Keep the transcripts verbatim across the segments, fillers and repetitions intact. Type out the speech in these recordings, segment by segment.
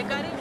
Karibu.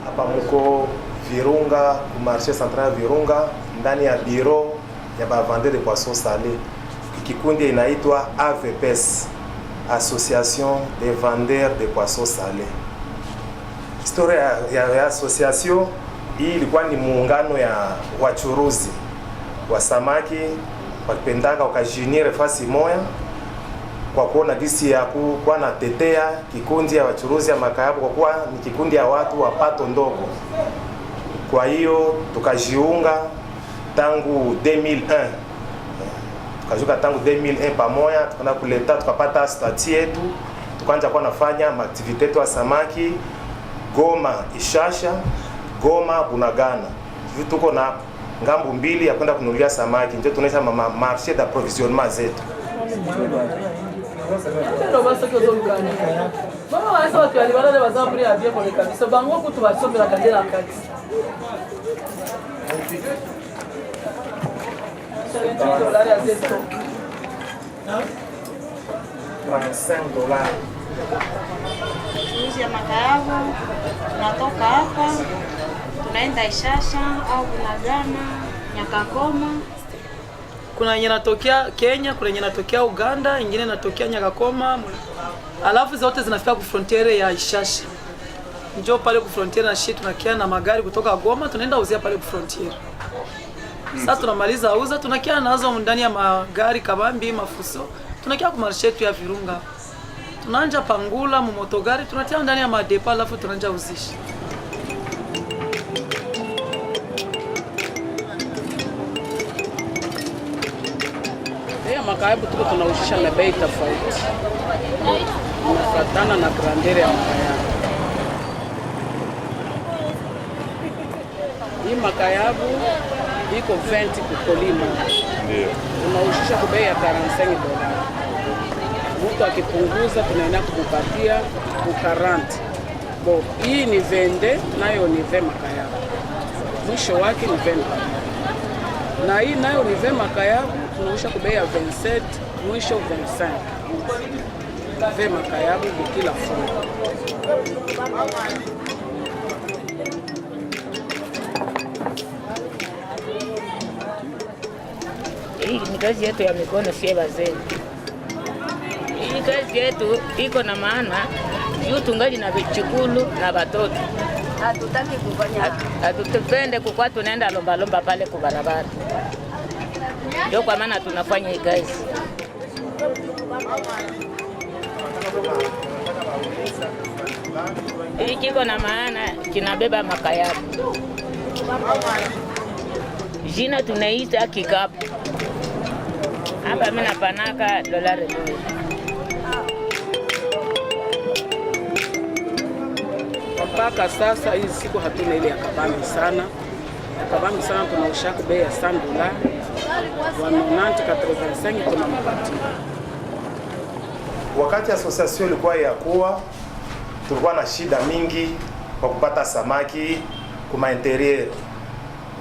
Hapa muko Virunga, ku marché central Virunga, ndani ya bureau ya ba vendeurs de poissons salés. Kikundi inaitwa A V P S, Association des vendeurs de poissons salés. Historia ya, ya, ya association hii ilikuwa ni muungano ya wachuruzi wa samaki, wakipendaka wakajiunir fasi moya kwa kuona gisi ya ku-, kuwa natetea kikundi ya wachuruzi ya makayabu, kwa kuwa ni kikundi ya watu wa pato ndogo. Kwa hiyo tukajiunga tangu deux mille un, tukajiunga tangu deux mille un pamoja, tukaenda kuleta, tukapata statut yetu, tukaanza kuwa nafanya maaktivite yetu ya samaki Goma Ishasha, Goma Bunagana. Juu tuko na ngambo mbili ya kwenda kununulia samaki, ndio tunaisha ma, ma, marché d'approvisionnement zetu. Mama wase watu yali balale bazaburi ya bien kone kabisa. Bango kutu basomela kandela kati. Dolari ya zetu. Trente-cinq dollars. Chuuzi ya makayabu, tunatoka hapa tunaenda Ishasha au Bunagana, Nyakagoma. Kuna yenye natokea Kenya, kuna yenye natokea Uganda, ingine natokea Nyakagoma. Alafu zote zinafika ku frontiere ya Ishasha. Njo pale ku frontiere na shi tunakia na magari kutoka Goma tunaenda uzia pale ku frontiere. Sasa tunamaliza uza, tunakia nazo ndani ya magari kabambi, mafuso, tunakia ku marché yetu ya Virunga. Tunanja pangula mu motogari, tunatia ndani ya madepo, alafu tunanja uzisha. Bei ya makayabu tuko tunauzisha na bei tofauti, inafatana na grandeur ya makayabu. Hii makayabu iko vingt kukolima, Ndio. tunauzisha kwa bei ya quarante-cinq dollars. Mtu akipunguza tunaenda kumpatia ku quarante. Bon, hii ni vingt-deux, nayo ni vingt makayabu. Mwisho wake ni vingt makayabu. Na hii nayo ni vingt makayabu, tunauzisha kwa bei ya vingt-sept, mwisho vingt-cinq. Vingt makayabu bikila fond. Hii ni kazi yetu ya mikono, sie wazee. Hii kazi yetu iko na maana juu tungali na vichukulu na watoto. Hatutaki kufanya, hatutupende kukwa tunaenda lomba lomba pale kwa barabara. Ndio kwa maana tunafanya hii kazi. Hii kiko na maana, kinabeba makayabu. Jina tunaita kikapu. Hapa mimi napanaka dolari moja. Mpaka sasa hizi siku hatuna ile ya kabambi sana. Ya kabambi sana tunauzisha kwa bei ya cent dollars. Wa nonante, quatre-vingt-cinq tunampatia. Wakati association ilikuwa ya kuwa, tulikuwa na shida mingi kwa kupata samaki kuma interieur,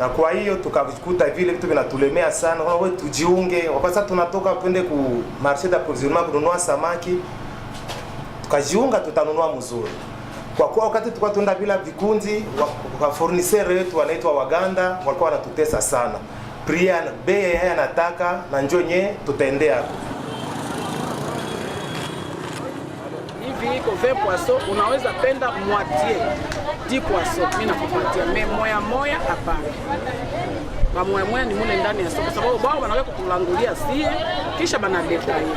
na kwa hiyo tukakuta vile vitu vinatulemea sana. Kwa hiyo tujiunge, wakati tunatoka twende ku marché d'approvisionnement kununua samaki, tukajiunga tutanunua mzuri, kwa kuwa wakati tulikuwa tuenda bila vikundi wa, wa fournisseur wetu wanaitwa Waganda walikuwa wanatutesa sana. Prian bei yeye anataka na njo nye tutaendea. Hivi iko vingt poissons, unaweza penda moitié dix poissons, mimi nakupatia, mais moya moya hapana. Ba moya moya ni mule ndani ya soko, sababu bao wanawe kutulangulia sie, kisha bana détailler.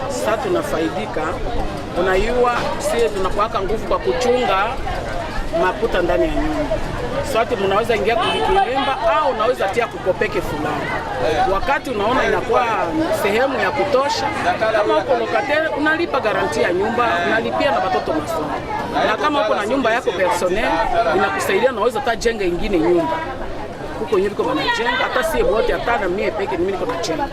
Sasa tunafaidika, unajua, sie tunakuwaka nguvu kwa kuchunga makuta ndani ya nyumba. Swati mnaweza ingia kulikilemba au unaweza tia kukopeke fulani. Wakati unaona inakuwa sehemu ya kutosha, kama uko locataire, unalipa garantie ya nyumba, unalipia na watoto masomo. Na kama uko na nyumba yako personnel, inakusaidia, unaweza hata jenga ingine nyumba. Huko nyumba iko wanajenga, hata sie wote, hata na mie peke mimi niko najenga.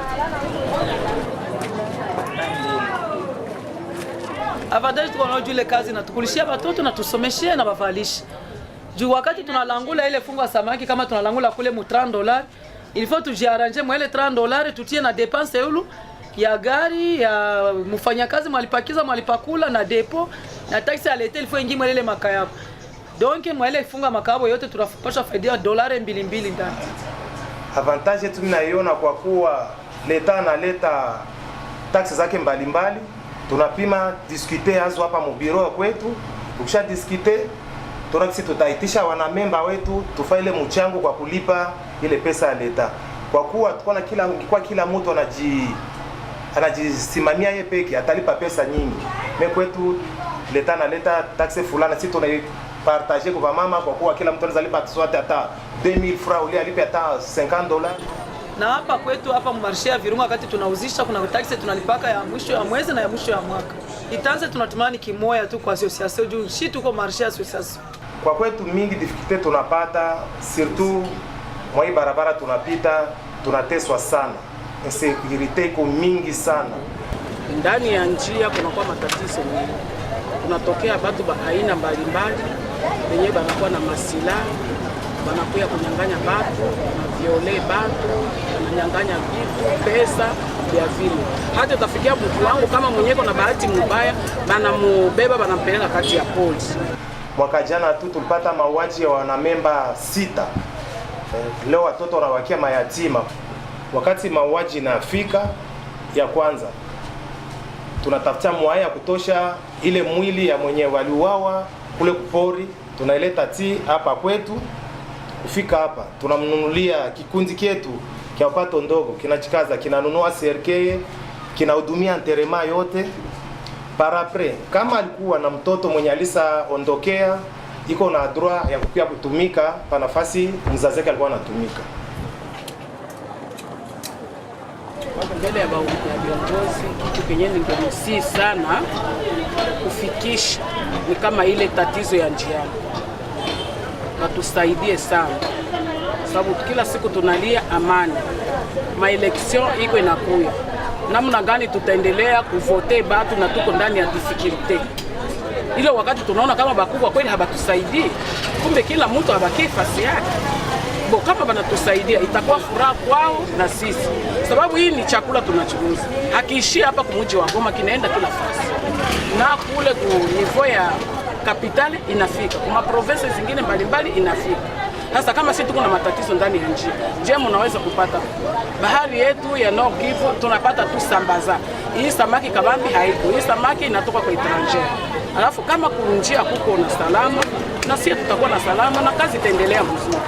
Avantage tuko nao juu ile kazi na tukulishia watoto na tusomeshie na bavalishi. Juu wakati tunalangula ile fungu ya samaki, kama tunalangula kule mu trente dollars, il faut tujiarranger mwa ile trente dollars, tutie na dépense yulu ya gari, ya mfanyakazi, mwalipakiza, mwalipakula, na dépôt, na taxe ya leta, il faut ingie mwa ile makayabo. Donc mwa ile fungu ya makayabo yote tunapaswa faidia dolari mbili mbili ndani. Avantage yetu mimi naiona kwa kuwa leta analeta taxe zake mbalimbali, tunapima discuter azo hapa mu bureau ya kwetu. Tukisha discuter, tuna kisi tutaitisha wanamemba wetu tufanye ile mchango kwa kulipa ile pesa ya leta, kwa kuwa tuko na kila, kwa kila mtu anaji anajisimamia yeye peke, atalipa pesa nyingi. Me kwetu leta analeta taxe fulani, si tunaipartager kwa mama, kwa kuwa kila mtu anaweza lipa swati hata deux mille francs, ule alipe hata cinquante dollars. Na hapa kwetu hapa mu marché ya Virunga, wakati tunauzisha, kuna taxe tunalipaka ya mwisho ya mwezi na ya mwisho ya mwaka. Itanze tunatumani kimoya tu kwa association juu shi tuko marché association. Kwa kwetu mingi difficulté tunapata, surtout mwa hii barabara tunapita, tunateswa sana, insécurité iko mingi sana. Ndani ya njia kunakuwa matatizo mengi, kunatokea batu ba aina mbalimbali wenye banakuwa na masila, banakuya kunyang'anya batu, na viole batu, wananyang'anya vitu, pesa vya vile. Hata itafikia mtu wangu kama mwenyeko na bahati mbaya, banamubeba banampeleka kati ya polisi. Mwaka jana tu tulipata mauaji ya wanamemba sita. Eh, leo watoto wanawakia mayatima. Wakati mauaji inafika ya kwanza, tunatafuta mwaya ya kutosha ile mwili ya mwenye waliuawa kule kupori, tunaileta ti hapa kwetu. Kufika hapa, tunamnunulia kikundi kyetu kya upato ndogo, kinachikaza, kinanunua serkeye, kinahudumia nterema yote. Par après, kama alikuwa na mtoto mwenye alisa ondokea, iko na droit ya kukuya kutumika pa nafasi mzazi yake alikuwa anatumika. Mbele ya ba-, ya viongozi, kitu kenye ningemusihi sana kufikisha ni kama ile tatizo ya njiani, watusaidie sana, sababu kila siku tunalia amani. Maelection iko inakuya, namna gani tutaendelea kuvote batu na tuko ndani ya difficulté? Ile wakati tunaona kama bakubwa kweli habatusaidii, kumbe kila mtu habaki fasi yake. Bo, kama banatusaidia itakuwa furaha kwao na sisi, sababu hii ni chakula tunachuruza, hakiishii hapa kumuji wa Goma, kinaenda kila fasi na kule ku niveau ya kapitale inafika, kuma province zingine mbalimbali inafika. Sasa kama sisi tuko na matatizo ndani ya njia, je, mnaweza kupata bahari yetu ya Nord Kivu? Tunapata tu sambaza. Hii samaki kabambi haiko, hii samaki inatoka kwa étranger. Alafu kama kunjia kuko na salama, na sisi tutakuwa na salama na kazi itaendelea mzuri.